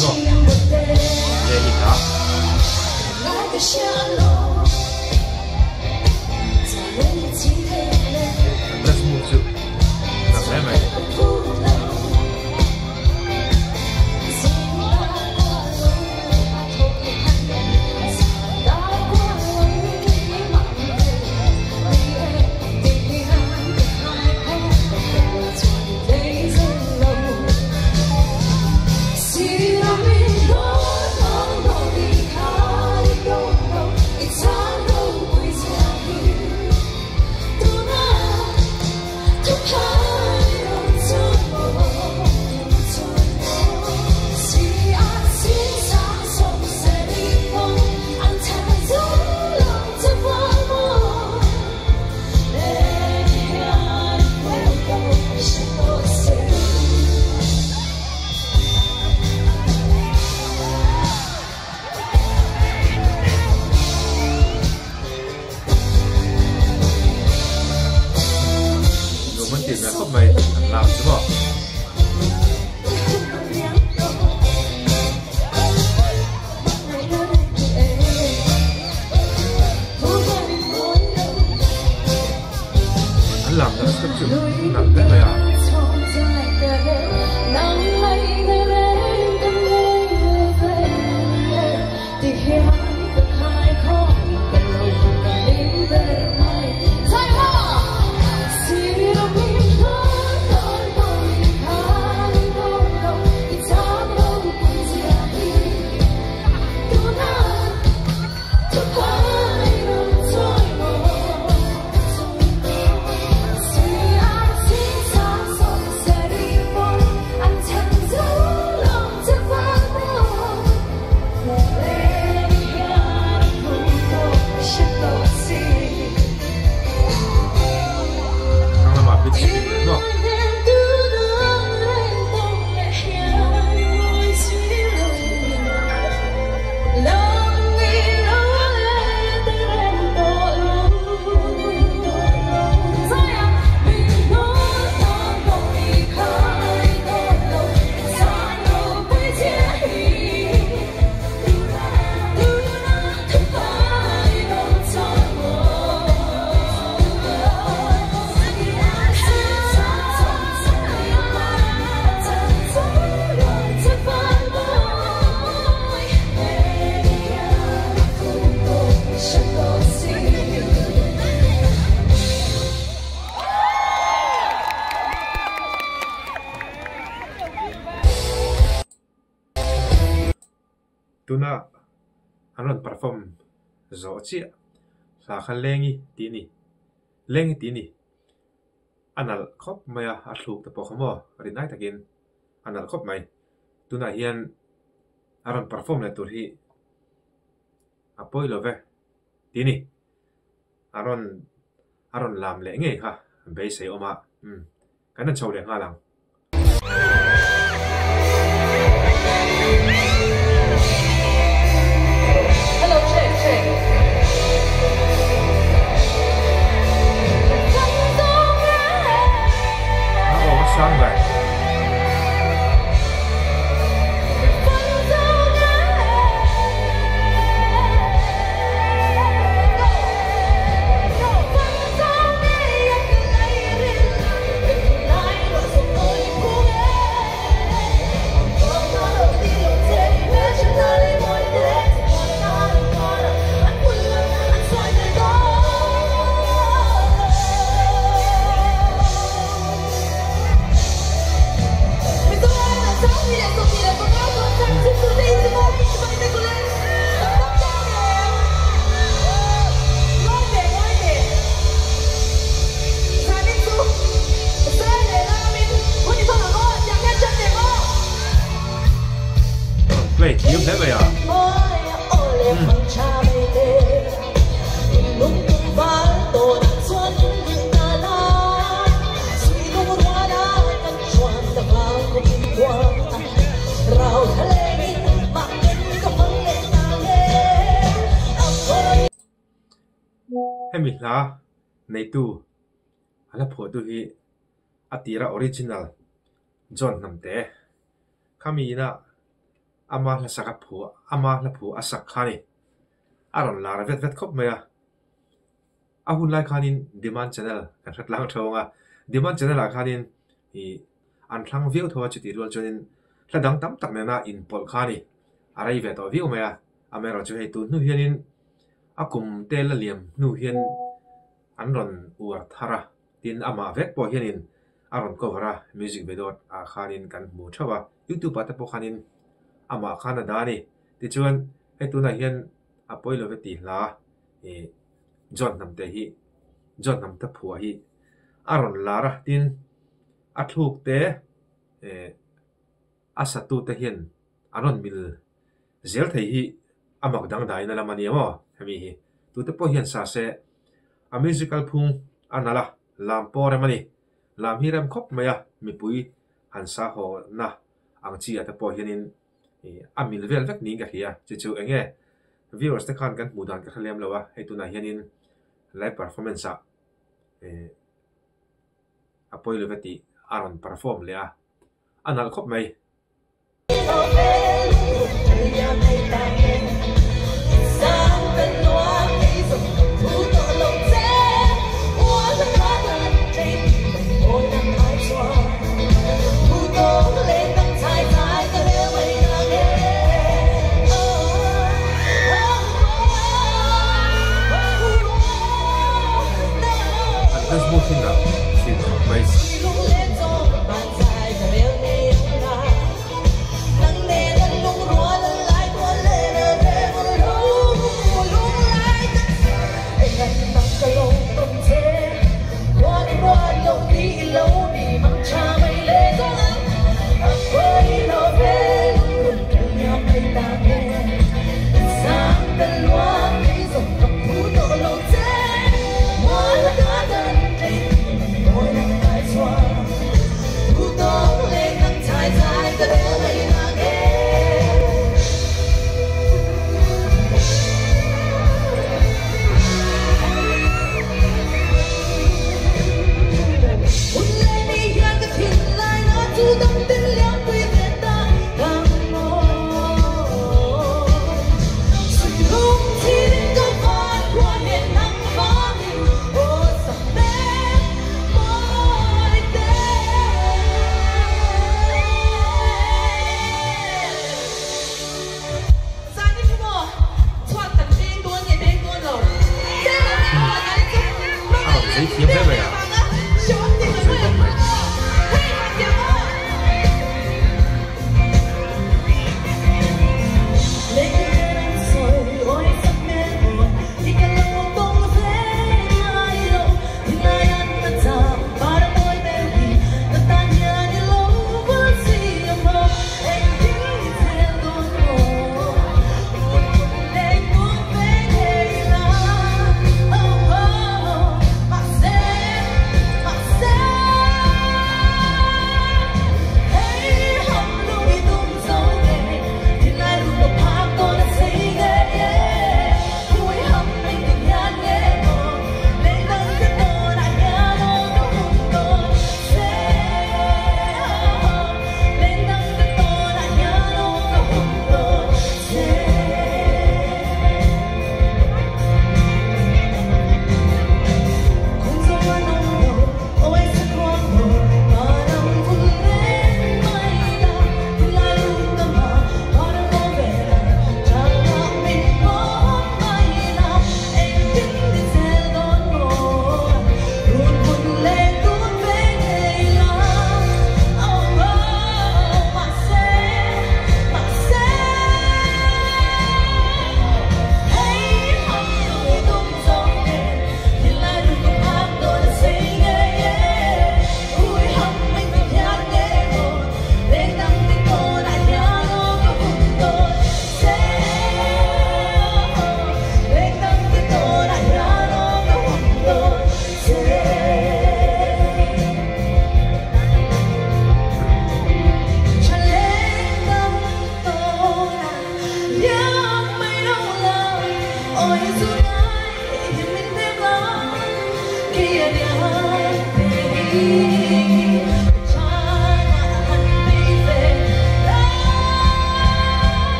maw? Lengi hla. An dance move chu nalh hle mai. Nuam an tih hmel khawp mai an lam chu maw. An lam dan step chu nalh hle mai a. Thlang lamah bit chip in leh maw? Tuna an rawn perform zawh chiah hla kha Lengi tih a ni. Lengi tih a ni. A nalh khawp mai a, a thluk te pawh kha maw rinai takin a nalh khawp mai. Tunah hian a rawn perform leh tur hi a pawi lo ve tih a ni. A rawn a rawn lam leh ngei kha beisei awm a, umm kan rawn chho leh nghal ang. A aw a sang ber. Play thiam hle mai a. Hemi hla neitu a hla phuahtu hi a tira original John Hnamte khami ina. Ama hla sak a phuah, ama hla phuah a sak kha a ni. A rawn lar vet vet khawp mai a. A hun lai khanin Demand Channel kan hre tlang tho ang a, Demand Channel ah khanin ih an thlang viau tho a chutih rual chuanin hla dang tam tak nena inpawlh kha a ni. A rei ve tawh viau mai a, amaherawhchu hei tun hnu hianin a kum te la liam hnu hian an rawn uar thar a, tin amah vek pawh hianin a rawn cover a, music video ah khanin kan hmu theuh a, youtube ah te pawh khanin amah khan a dah a ni. Tichuan hei tunah hian a pawi lo ve tih hla ih John Hnamte hi John Hnamte phuah hi a rawn lar a, tin a thluk te eh a satute hian an rawn mil zel thei hi a mak dangdai na lam a nia maw hemi hi tute pawh hian sa se a musical phung a nalh a lam pawh rem a ni lam hi rem khawp mai a mipui han sa haw na ang chi ah te pawh hianin ih a mil vel vek niin ka hria chu chu eng nge viewers te khan kan hmuh dan ka hre lem lo a hei tunah hianin live performance ah eh a pawi lo ve tih a rawn perform leh a a nalh khawp mai. An Facebook hi nalh thin khawp mai. A rawn zei thiam hle mai a, a rawn zei khawp mai.